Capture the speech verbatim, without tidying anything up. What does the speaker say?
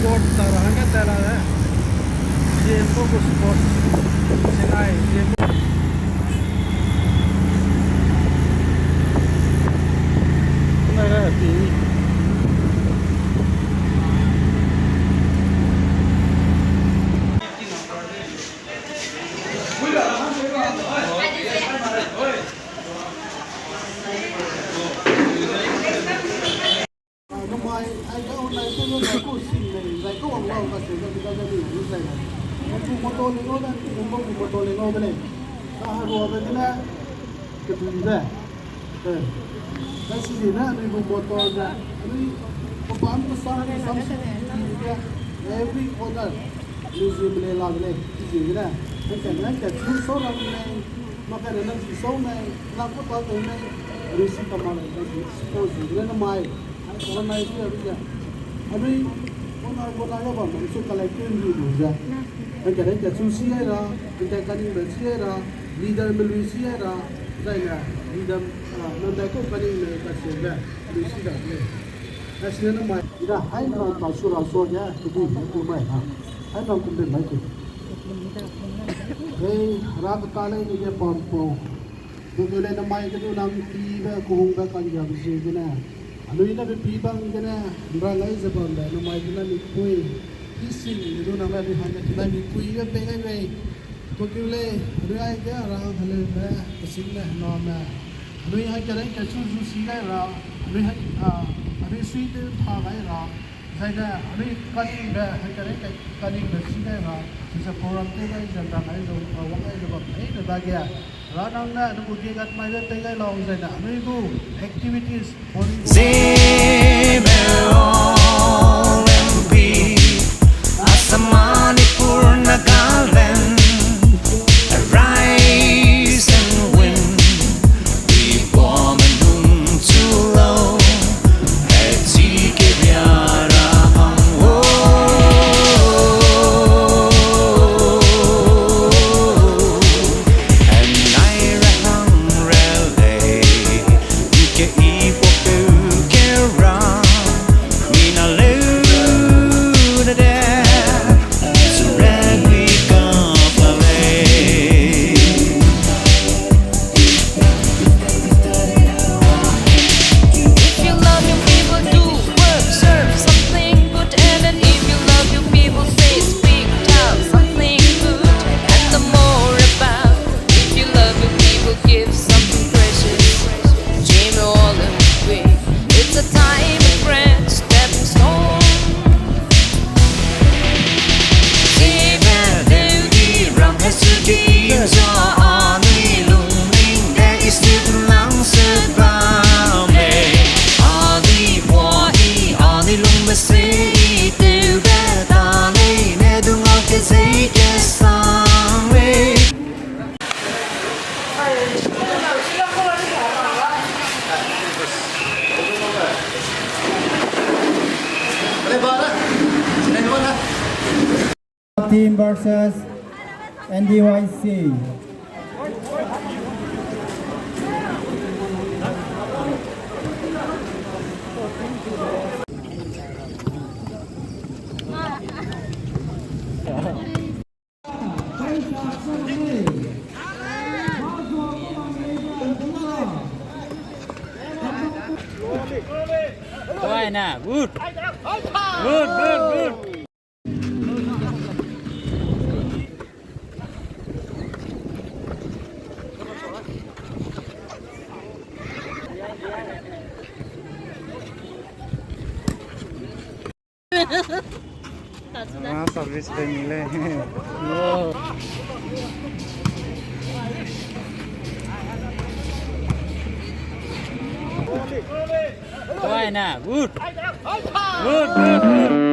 Sports ta ra hangge ta ra de. Sports, sports. Chennai, sports. Namai, ai ga online te lu na ku sing lei, zai ka wang wang ka se ga ga ga ni lu zai na. Ku motor le no da, ku motor le no da lei. Ka ha ro da ni na, ke du de. Eh. Ka si de na, anui gu motor da. Anui, pa pa am ka sang, sam si, every quarter. Anui zi mele la de lei, zi de na. Ka na ka chu so la de lei. Ma ka na zi so lei, la ku ta de lei. Anui si ka ma lei, ka zi so zi de na mai. Ai, online te lu ze. Anui, online, online ga bam, anui su collect tew lu lu ze. Hangkerei kachu si ai ra, hangke kaningbe si ai ra, leader me lui si ai ra, zai ne, leader, ah, nang dai ku kaningbe kasiebe, lui si da lei. Kasiebe namai, ida hai nang pa su ra so ge, kedu, kedu mai ha. Hai nang kumbe mai ke. Hei, ra keta lei ni ge pam pau. Kukeu lei namai kenu nang pibe, kuhungbe kanggiabe ziegene. Anui ne pe pi bang gene, nrang ai ze bambe namai kenu mikpui. Pi sing kenu nang ne anui hangge tinai mikpui ge pei gai mei. Kukeu lei, anui aige arang heleube, kesing ne hename. Anui hangkerei kachu zu si gai ra, anui hai, a, anui sui tew tha gai ra. Zai ne, anui kaningbe, hangkerei ka-, kaningbe si gai ra, chize program tew gai ze nrang ai ze, a, wang ai ze bam, ei ne dage. Ra nang ne, anui gu ge gat mai be pei gai lau zai ne, anui gu activities, body Zeme O M P, Assam, Manipur, Nagaland, arise and win. If you love your people, do work, serve something good, and then if you love your people, say, speak, tell something good, and the more about. If you love your people, give something precious. Dream all the way. It's a time of friends, stepping stone. Team versus N D Y C. Good. Good, good, good. Ah, service de mile. Good. Good, good, good.